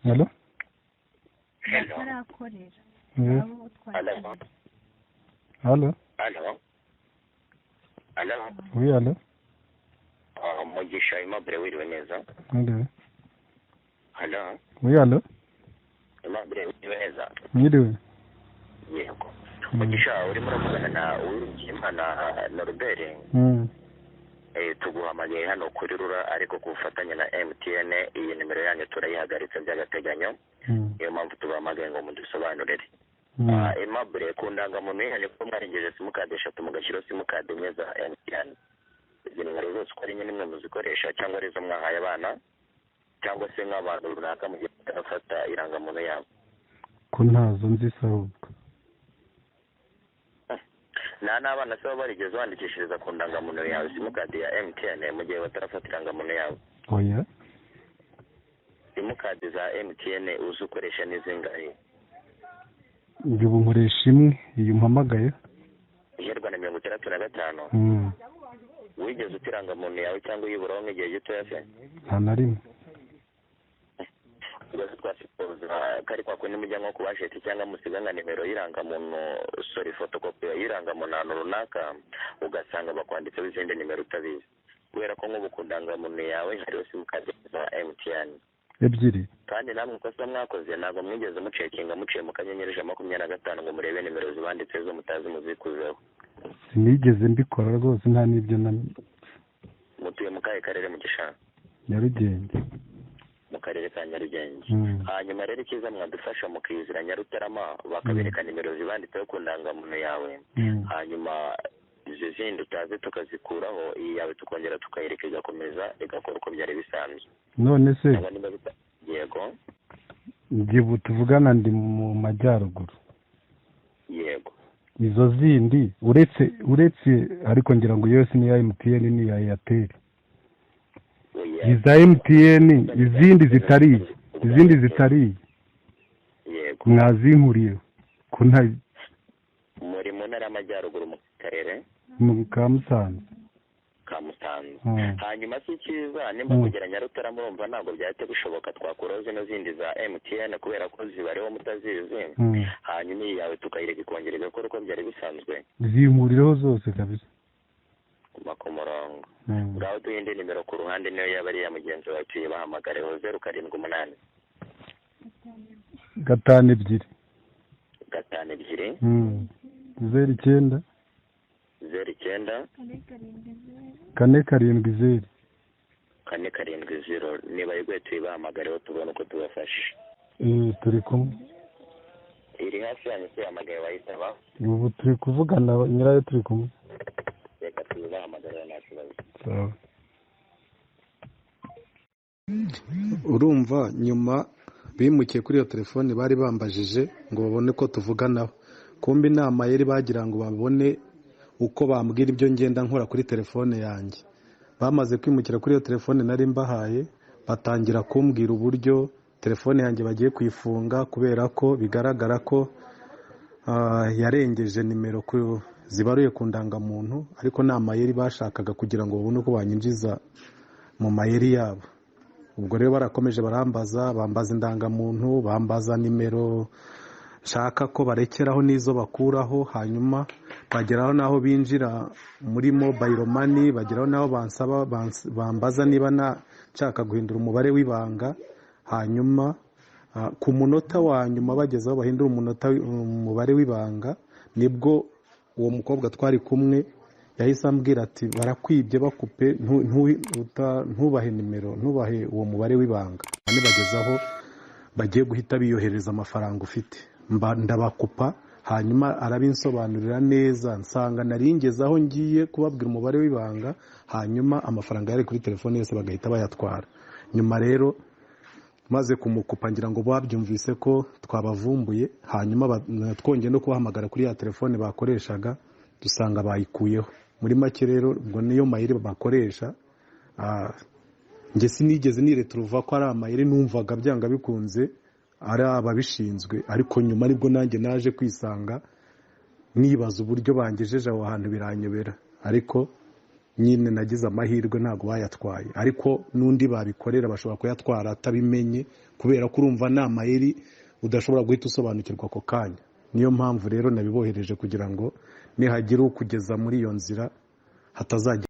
Hello? Hello. Batarakorera Oui. abo twakiriye. Allô? Allô? Allô? Oui, allô? Ah, Mugisha Aimable, wiriwe neza. Mwiriwe. Allô? Oui, allô? Aimable, wiriwe neza. Mwiriwe. Yego. Mugisha, urimo uravugana na Uwiringiyimana Norbert. Tuguhamagaye hano kuri RURA, ariko ku bufatanye na MTN iyi nimero yanyu turayihagaritse by'agateganyo. Niyo mpamvu tubahamagaye ngo mudusobanurire. Aimable, ku ndangamuntu yanyu ko mwarengeje simukadi eshatu mugashyiraho simukadi enye za MTN. Izi nimero zose uko ari enye nimwe muzikoresha, cyangwa arizo mwahaye abana, cyangwa se nk'abantu runaka mugiye batarafata irangamuntu yabo? Ko ntazo nzi se ahubwo. Nta n'abana se baba barigeze bandikishiriza ku ndangamuntu yawe simukadi ya MTN mu gihe batarafata irangamuntu yabo? Oya. Simukadi za MTN uzi ukoresha ni zingahe? Njye ubu nkoresha imwe, iyi umpamagaye. Iherwa na 65? Wigeze uta irangamuntu yawe cyangwa uyiburaho nk'igihe gitoya se? Nta na rimwe. Ubwo twasipoza kari kwa kundi mujya nko ku bajeti cyangwa musiga nka nimero y'irangamuntu, sorry, fotokopi y'irangamuntu ahantu runaka, ugasanga bakwanditseho izindi nimero utabizi, kubera ko nk'ubu ku ndangamuntu yawe hariho simukadi za MTN ebyiri. Kandi namwe ikosa mwakoze, ntabwo mwigeze mucekinga muciye mu *125 ngo murebe nimero zibanditse zo mutazi muzikuzeho. Sinigeze mbikora rwose, nta n'ibyo na. Mutuye mu kahe karere mu gishanga? Nyarugenge. Mu karere ka Nyarugenge. Hanyuma rero icyiza mwadufasha mukizira Nyarutarama, bakabereka nimero zibanditseho ku ndangamuntu yawe, hanyuma izo zindi utazi tukazikuraho, iyi yawe tukongera tukayireka igakomeza igakora uko byari bisanzwe. None se? Cyangwa niba yego. Njye ubu tuvugana ndi mu majyaruguru. Yego. Izo zindi uretse ariko ngira ngo yose ni iya MTN ni iya Airtel. Oya. Iza MTN izindi zitari iyi, izindi zitari iyi. Yego. Mwazinkuriye ko nta. Muri mu ntara y'Amajyaruguru mu karere Mu ka Musanze. Ka Musanze. Hanyuma si icyiza nimba kugera Nyarutarama urumva ntabwo byahita bishoboka, twakuraho zino zindi za MTN kubera ko zibariho mutazizi, hanyuma iyi yawe tukayireka ikongera igakora uko byari bisanzwe. Zinkurireho zose kabisa. Guma ku murongo. Ngaho duhe indi nimero ku ruhande, niyo yaba ari iya mugenzi wawe tuyibahamagareho: 078. 52. 52. 09. 09. 470. 470. 470. Niba yiguye tuyibahamagareho tubone uko tubafasha. Turi kumwe. Iri hafi yanyu se yahamagaye wayitaba? Ubu turi kuvugana, nyirayo turi kumwe. Reka tuyibahamagareho, nta kibazo. Sawa. Urumva nyuma bimukiye kuri iyo telefone bari bambajije ngo babone ko tuvuganaho, kumbe inama yari bagira ngo babone uko bambwira ibyo ngenda nkora kuri telefone yanjye. Bamaze kwimukira kuri iyo telefone nari mbahaye, batangira kumbwira uburyo telefone yanjye bagiye kuyifunga kubera ko bigaragara ko yarengeje nimero zibaruye ku ndangamuntu, ariko ni amayeri bashakaga kugira ngo babone uko banyinjiza mu mayeri yabo. Ubwo rero barakomeje barambaza, bambaza indangamuntu, bambaza nimero nshaka ko barekeraho n'izo bakuraho, hanyuma bageraho n'aho binjira muri mobile money, bageraho n'aho bansaba bambaza niba nshaka guhindura umubare w'ibanga. Hanyuma ku munota wa nyuma bageze aho bahindura umubare w'ibanga, nibwo uwo mukobwa twari kumwe yahise ambwira ati: "Barakwibye, bakupe, ntubahe nimero, ntubahe uwo mubare w'ibanga." Nibageze aho bagiye guhita biyohereza amafaranga ufite, ndabakupa. Hanyuma arabinsobanurira neza, nsanga naringeze aho ngiye kubabwira umubare w'ibanga, hanyuma amafaranga yari kuri telefone yose bagahita bayatwara. Nyuma rero maze kumukupa, ngira ngo babyumvise ko twabavumbuye, hanyuma twongeye no kubahamagara kuri ya telefone bakoreshaga, dusanga bayikuyeho. Muri make rero ubwo niyo mayeri bakoresha. Njye sinigeze nireturuva ko ari amayeri, numvaga byanga bikunze ari ababishinzwe, ariko nyuma aribwo nanjye naje kwisanga nibaza uburyo bangejeje aho hantu, biranyobera, ariko Nyine nagize amahirwe, ntabwo bayatwaye, ariko n'undi babikorera bashobora kuyatwara atabimenye, kubera ko urumva ni amayeri udashobora guhita usobanukirwa ako kanya. Niyo mpamvu rero nabibohereje, kugira ngo nihagira ukugeza muri iyo nzira hatazagira